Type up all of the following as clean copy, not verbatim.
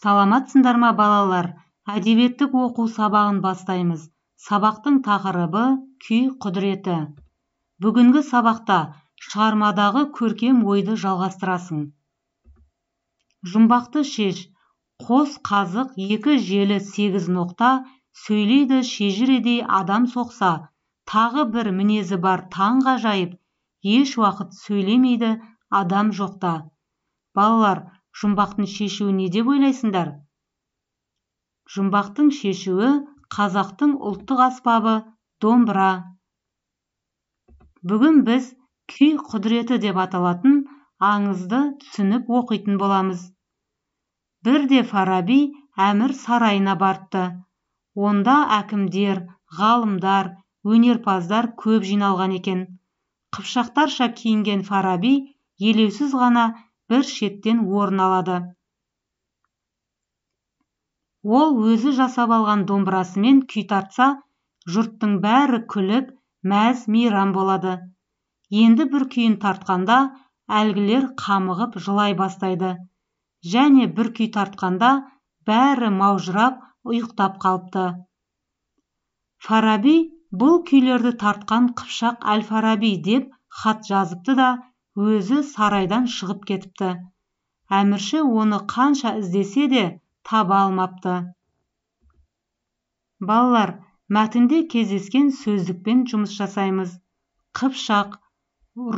Саламатсыңдар ма, балалар? Әдебиеттік оқу сабағын бастаймыз. Сабақтың тақырыбы күй құдіреті. Бүгінгі сабақта шығармадағы көркем ойды жалғастырасың. Жұмбақты шеш. Қос қазық, екі желі, 8 ноқта, сөйлейді шежіредей адам соқса, тағы бір мінезі бар таңғажайып, еш уақыт сөйлемейді адам жоқта. Балалар, жұмбақтың шешуі не деп ойлайсыңдар? Жұмбақтың шешуі қазақтың ұлттық аспабы домбыра. Бүгін біз күй құдіреті деп аталатын аңызды түсініп оқитын боламыз. Бірде Фараби әмір сарайына барыпты. Онда әкімдер, ғалымдар, өнерпаздар көп жиналған екен. Қыпшақтарша киінген Фараби елеусіз ғана бір шеттен орын алады. Ол өзі жасап алған домбырасымен күй тартса, жұрттың бәрі күліп, мәз мейрам болады. Енді бір күйін тартқанда, әлгілер қамығып жылай бастайды. Және бір күй тартқанда, бәрі маужырап, ұйықтап қалыпты. Фараби бұл күйлерді тартқан Қыпшақ әл-Фараби деп хат жазыпты да, өзі сарайдан шығып кетіпті. Әмірші оны қанша іздесе де таба алмапты. Балалар, мәтінде кездескен сөздікпен жұмыс жасаймыз. Қыпшақ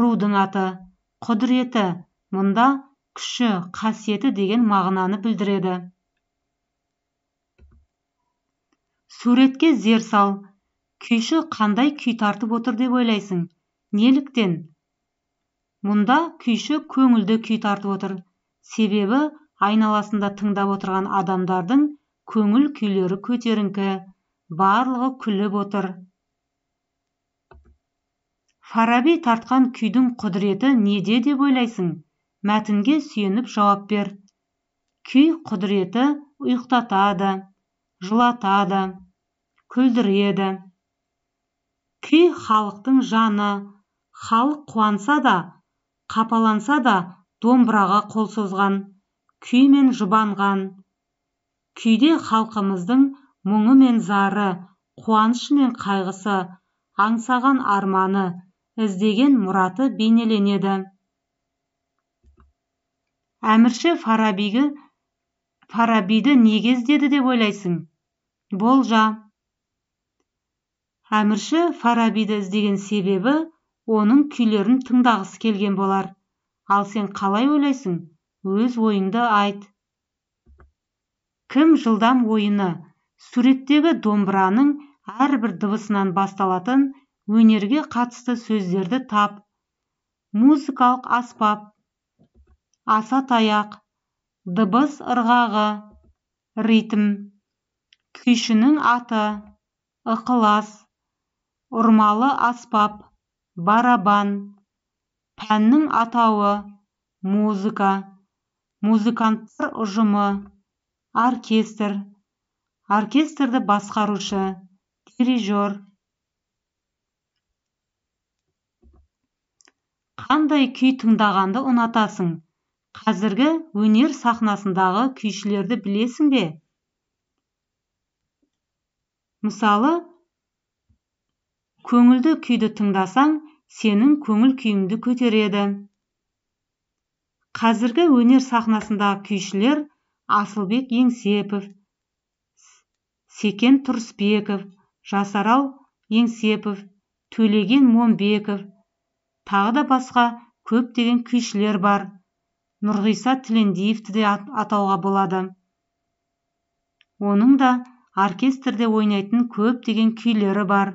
рудың аты, құдіреті мұнда күші, қасиеті деген мағынаны білдіреді. Суретке зер сал. Күйші қандай күй тартып отыр деп ойлайсың? Неліктен? Мұнда күйші көңілді күй тартып отыр. Себебі айналасында тыңдап отырған адамдардың көңіл күйлері көтеріңкі, барлығы күліп отыр. Фараби тартқан күйдің құдіреті неде деп ойлайсың? Мәтінге сүйеніп жауап бер. Күй құдіреті ұйықтатады, жылатады, күлдіреді. Күй халықтың жаны. Халық қуанса да, қапаланса да домбыраға қол созған, күймен жұбанған. Күйде халқымыздың мұңы мен зары, қуанышы мен қайғысы, аңсаған арманы, іздеген мұраты бейнеленеді. Әмірші Фарабиді неге іздеді деп ойлайсың? Болжа. Әмірші Фарабиді іздеген себебі оның күйлерін тыңдағысы келген болар. Ал сен қалай ойлайсың? Өз ойыңды айт. Кім жылдам ойыны? Суреттегі домбыраның әрбір дыбысынан басталатын өнерге қатысты сөздерді тап. Музыкалық аспап, аса таяқ, дыбыс ырғағы, ритм, күйшінің аты, ықылас, ұрмалы аспап, барабан, пәннің атауы, музыка, музыканттар ұжымы, оркестр, оркестрді басқарушы, дирижер. Қандай күй тыңдағанды ұнатасың? Қазіргі өнер сахнасындағы күйшілерді білесің бе? Мысалы, көңілді күйді тыңдасаң, сенің көңіл күйіңді көтереді. Қазіргі өнер сахнасындағы күйшілер Асылбек Еңсепов, Секен Тұрысбеков, Жасарал Еңсепов, Төлеген Момбеков, тағы да басқа көптеген күйшілер бар. Нұрғиса Тілендиевті де атауға болады. Оның да оркестрде ойнайтын көптеген күйлері бар.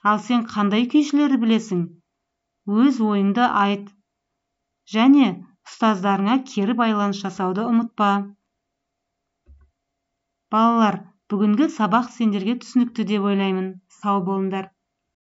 Ал сен қандай күйшілерді білесің? Өз ойыңды айт. Және ұстаздарыңа кері байланыс жасауды ұмытпа. Балалар, бүгінгі сабақ сендерге түсінікті деп ойлаймын. Сау болыңдар.